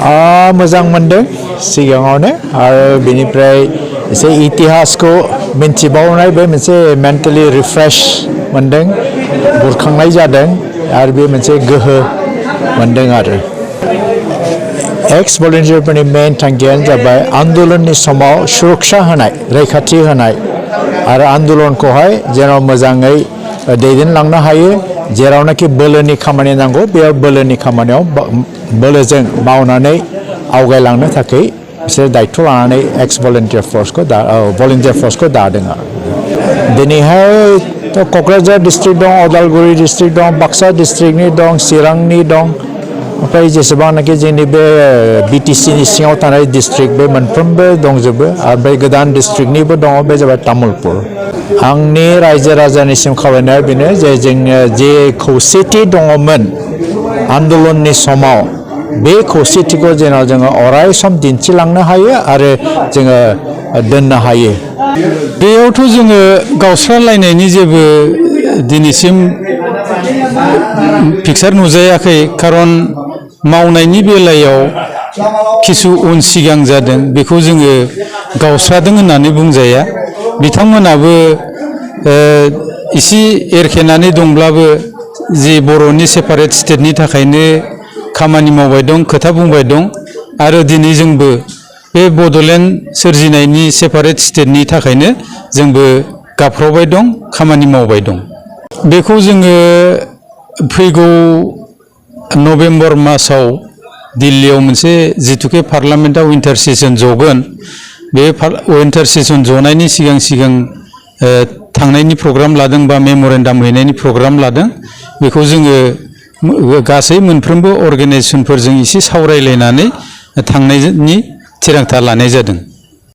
मोजां मोनदों सिगाङावनो आरो बेनिफ्राय एसे इतिहासखौ मिन्थिबावनाय बे मोनसे मेन्टेलि रिफ्रेश मोनदों बुरखांनाय जादों आरो बे मोनसे गोहो मोनदों आरो एक्स भलेन्टियारफोरनि मेन थांखियानो जाबाय आन्दलननि समाव सुरक्षा होनाय रैखाथि होनाय आरो आन्दलनखौहाय जेन मोजाङै दैदेनलांनो हायो जेरावनाखि बोलोनि खामानि नांगौ बेयाव बोलोनि खामानियाव बोलोजों मावनानै आवगायलांनो थाखाय बिसोर दायित्व लानानै एक्स भलेन्टियार फर्सखौ दादों आरो दिनैहायथ' क'क्राझार डिस्ट्रिक्ट दं उदालगुरि डिस्ट्रिक्ट दं बाक्सा डिस्ट्रिक्टनि दं चिरांनि दं ओमफ्राय जेसेबांनाखि जोंनि बे बिटिसिनि सिङाव थानाय डिस्ट्रिक्ट बे मोनफ्रोमबो दंजोबो आरो बे गोदान डिस्ट्रिक्टनिबो दङ बे जाबाय तामुलपुर आंनि रायजो राजानिसिम खावलायनाया बेनो जे जोङो जे खौसेथि दङमोन आन्दलननि समाव बे खौसेथिखौ जेन जोङो अराय सम दिन्थिलांनो हायो आरो जोङो दोननो हायो बेयावथ' जोङो गावस्रालायनायनि जेबो दिनैसिम पिकचार नुजायाखै खारन मावनायनि बेलायाव किसु उन सिगां जादों बेखौ जोङो गावस्रादों होननानै बुंजाया बिथांमोनाबो इसे एरखेनानै दंब्लाबो जि बर'नि सेपारेट स्टेटनि थाखायनो खामानि मावबाय दं खोथा बुंबाय दं आरो दिनै जोंबो बे बड'लेण्ड सोरजिनायनि सेपारेट स्टेटनि थाखायनो जोंबो गाबख्रावबाय दं खामानि मावबाय दं बेखौ जोङो फैगौ नभेम्बर मासाव दिल्लीयाव मोनसे जिथुके पार्लामेन्टआव उइन्टार सेसन जगोन बे उइन्टार सेसन जनायनि सिगां सिगां थांनायनि प्रग्राम लादों बा मेमरेन्डाम हैनायनि प्रग्राम लादों बेखौ जोङो गासै मोनफ्रोमबो अर्गानाइजेसनफोरजों एसे सावरायलायनानै थांनायनि थिरांथा लानाय जादों।